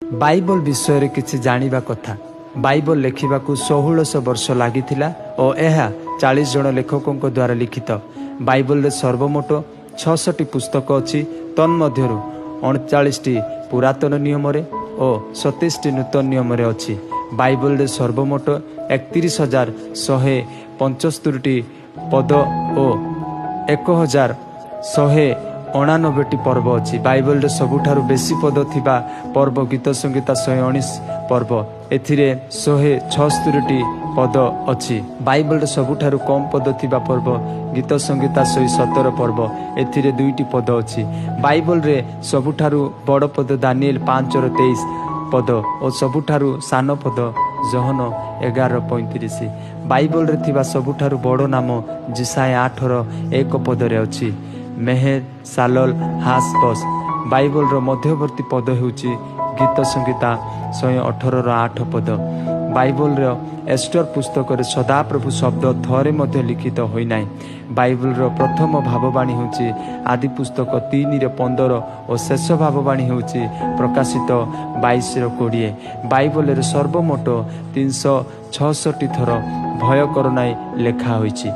Bible ବିଷୟରେ କିଛି ଜାଣିବା କଥା। ବାଇବଲ ଲେଖିବାକୁ 1600 ବର୍ଷ ଲାଗିଥିଲା ଓ ଏହା 40 ଜଣ ଲେଖକଙ୍କ ଦ୍ୱାରା ଲିଖିତ। ବାଇବଲରେ ସର୍ବମୋଟ 66 ପୁସ୍ତକ ଅଛି, ତନ୍ମଧ୍ୟରୁ 39ଟି ପୁରାତନ ନିୟମରେ ଓ 27ଟି ନୂତନ ନିୟମରେ ଅଛି। ବାଇବଲରେ ସର୍ବମୋଟ 31175ଟି ପଦ ଓ 1189ଟି ପର୍ବ ଅଛି। ବାଇବଲରେ ସବୁଠାରୁ ବେଶୀ ପଦ ଥିବା ପର୍ବ ଗୀତ ସଂହିତା 119 ପର୍ବ, ଏଥିରେ 176ଟି ପଦ ଅଛି। ବାଇବଲରେ ସବୁଠାରୁ କମ୍ ପଦ ଥିବା ପର୍ବ ଗୀତ ସଂହିତା 117 ପର୍ବ, ଏଥିରେ 2ଟି ପଦ ଅଛି। ବାଇବଲରେ ସବୁଠାରୁ ବଡ଼ ପଦ ଦାନିଏଲ 5ର 23 ପଦ ଓ ସବୁଠାରୁ ସାନ ପଦ ଜହନ 11:35। ବାଇବଲରେ ଥିବା ସବୁଠାରୁ ବଡ଼ ନାମ ଯିଶାଇୟ 8ର 1 ପଦରେ ଅଛି, ମେହେର ସାଲଲ ହାସ୍ ବସ୍। ବାଇବଲର ମଧ୍ୟବର୍ତ୍ତୀ ପଦ ହେଉଛି ଗୀତ ସଂହିତା 118ର 8 ପଦ। ବାଇବଲର ଏଷ୍ଟର ପୁସ୍ତକରେ ସଦାପ୍ରଭୁ ଶବ୍ଦ ଥରେ ମଧ୍ୟ ଲିଖିତ ହୋଇନାହିଁ। ବାଇବଲର ପ୍ରଥମ ଭାବବାଣୀ ହେଉଛି ଆଦି ପୁସ୍ତକ 3ରେ 15 ଓ ଶେଷ ଭାବବାଣୀ ହେଉଛି ପ୍ରକାଶିତ 22ର 20। ବାଇବଲରେ ସର୍ବମୋଟ 366 ଥର ଭୟ କର ନାହିଁ ଲେଖା ହୋଇଛି।